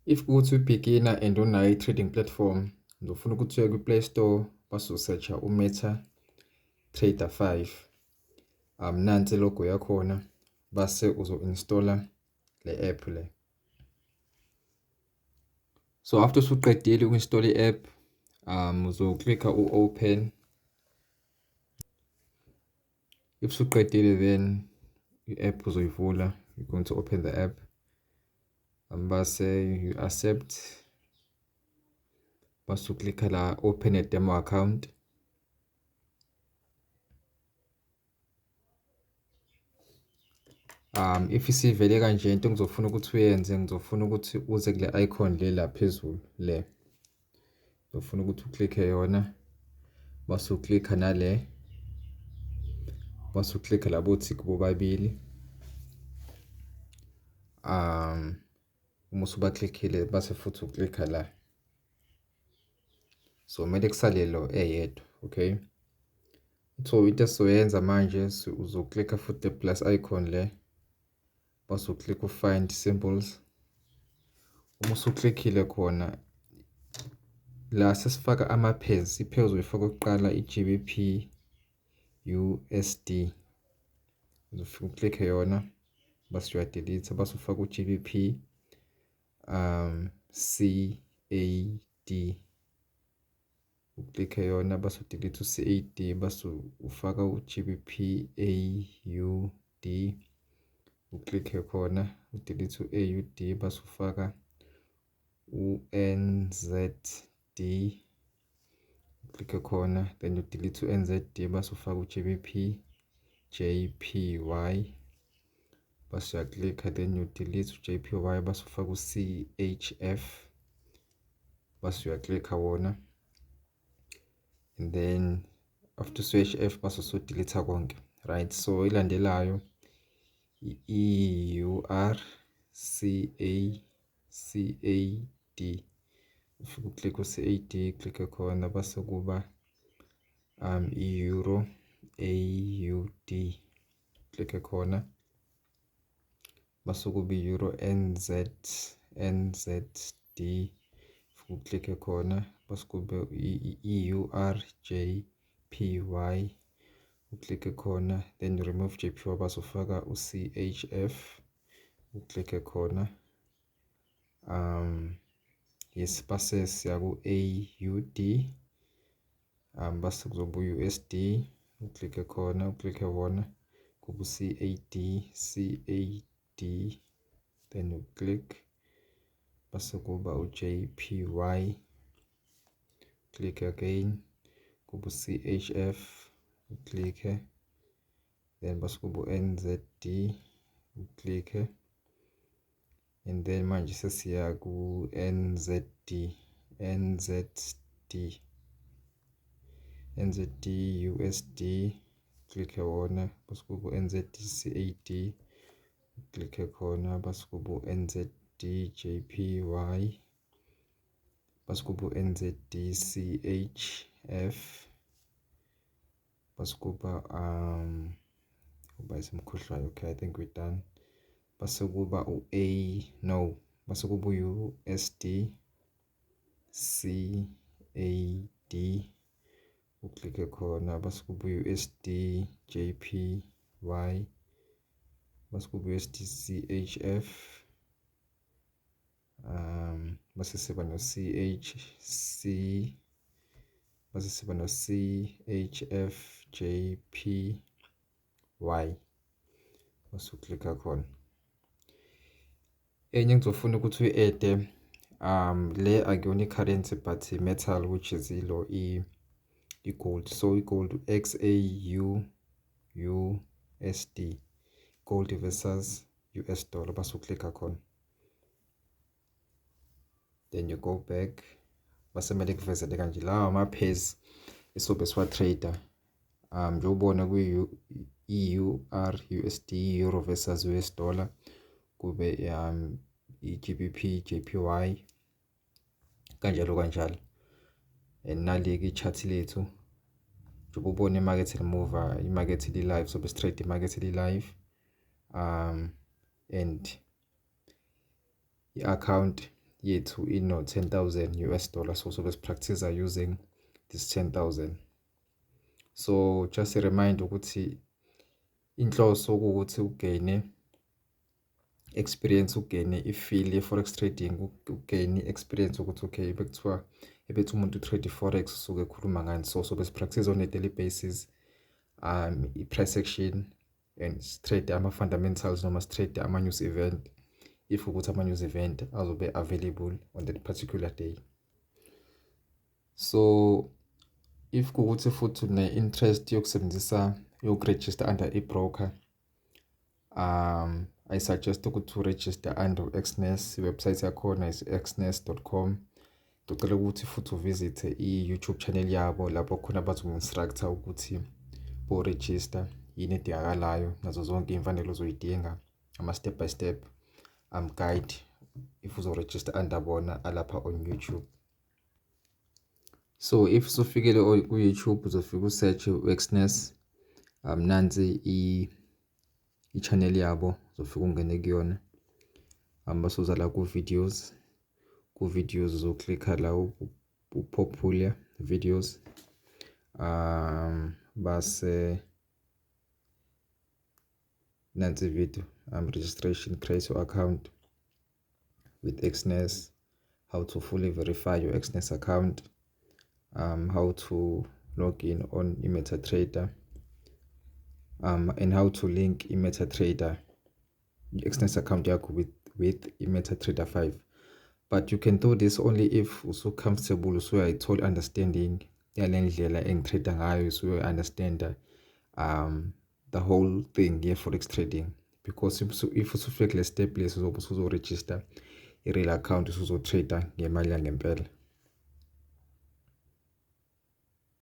If kuthi u-beginner and unayo i-trading platform, ngizofuna ukuthi uye kwi-Play Store base u-search-a u-MetaTrader 5. Nansi i-logo yakhona, base uzo-install-a le app le. So after usuqedile uku-install i-app, uzoklikha u-open. If usuqedile, then i-app uzoyivula, you're going to open the app. Base you accept, base uklikha la open a demo account. If isivele kanje, into engizofuna ukuthi uyenze, ngizofuna ukuthi uze kule icon le la phezulu le. Ngizofuna ukuthi uklikhe yona, base uklikha nale, base uklikha labo tick bobabili. Uma usubaklikhile, base futhi uklikha la. So kumele kusale lo eyedwa, okay? So into esizoyenza manje, uzoklikha futhi the plus icon le, base uklikha u-find symbols. Uma usuklikhile khona la, sesifaka ama-pairs. I-pair uzoyifaka okokuqala i-GBP USD, uzofika uklikhe yona, base uyadelete, base ufaka u-GBP CAD, uklikhe yona, base udelete u-CAD, base ufaka u-GBP AUD, uklikhe khona, udelete u-AUD, base ufaka u-NZD, uklikhe khona, then udelete u-NZD, base ufaka u-GBP JPY, base uyaklikha, then you delete u-JPY, base ufaka u-CHF, base uyaklikha wona, and then after CHF base usudelete konke, right? So ilandelayo i-EUR CA CAD, ufike uklikhe u-CAD, klikhe khona, base kuba i-euro AUD, klikhe khona, base kuba i-euro NZ NZD, uklikhe khona, base kube i-EUR JPY, uklikhe khona, then remove JPY, base ufaka u-CHF, uklikhe khona. Yes, base siya ku-AUD, base kuzoba u-USD, uklikhe khona, uklikhe wona, kube u-CAD CAD, then you click, base kuba u-JPY, click again, kube u-CHF, uklikhe, then base kuba u-NZD, uklikhe, and then manje sesiya ku-NZD NZD NZD USD, klikhe wona, base kuba u-NZD CAD, klikhe khona, base kuba u-NZD JPY, base kuba u-NZD CHF, base kuba uba esimkhohlwayo. Okay, I think we're done. Base kuba u-A, no, base kuba u-USD CAD, uklikhe khona, base kuba u-USD JPY, base kuba u-USD CHF, base siba no CHC, base siba no CHF JPY, base uklikha khona. Enye engizofuna ukuthi uyi-add, le akuyona i-currency but i-metal, which is ilo i-gold. So i-gold XAU USD, gold versus US dollar, base uklikha khona, then you go back, base kumele kuvezele kanje. Lawa ama-pairs esobe siwa-trade-a, njengobona kwi-EUR USD, euro versus US dollar, kube i-GBP JPY, kanjalo kanjalo. And nali-ke i-chart lethu, njengoba ubona imakethe limuva, imakethe li-live, sobe si-trade imakethe li-live. And i-account Yethu ino 10,000 US dollar, so sobe practice using this 10,000. So just a reminder ukuthi inhloso ukuthi ugaine experience, ugaine i-feel ye-forex trading, ugaine i-experience ukuthi okay, bekuthiwa ebethi umuntu utrade i-forex usuke ekhuluma ngani. So sobe practice on a daily basis i-price action and trade ama-fundamentals noma trade ama-news event, if ukuthi ama-news event azobe available on that particular day. So if kuwukuthi futhi une-interest yokusebenzisa, yokuregister under i-broker, I suggest ukuthi uregister under Exness. I-website yakhona is exness.com. Ngicela ukuthi futhi uvisite i-YouTube channel yabo, lapho khona bazoku-instructor ukuthi bo-register yini edingakalayo nazo zonke iy'mfanelo ozoyidinga, ama-step by step guide if uzo-register under bona alapha on YouTube. So if usufikile ku-YouTube, uzofika usearch u-Exness. Nansi i-channel yabo, uzofika ungene kuyona. Basuza la ku-videos. Ku-videos uzoklikha la u-popular videos, base nansi video, registration, create your account with Exness, how to fully verify your Exness account, how to log in on iMetaTrader, and how to link iMetaTrader, i-Exness account yakho with iMetaTrader 5. But you can do this only if usu comfortable, usuyayithola understanding yale ndlela engitrade ngayo, usuyi-understanda the whole thing ye-forex trading, because if usufike kule step lesi, uzobe usuzoregister i-real account, usuzotrade ngemali yangempela.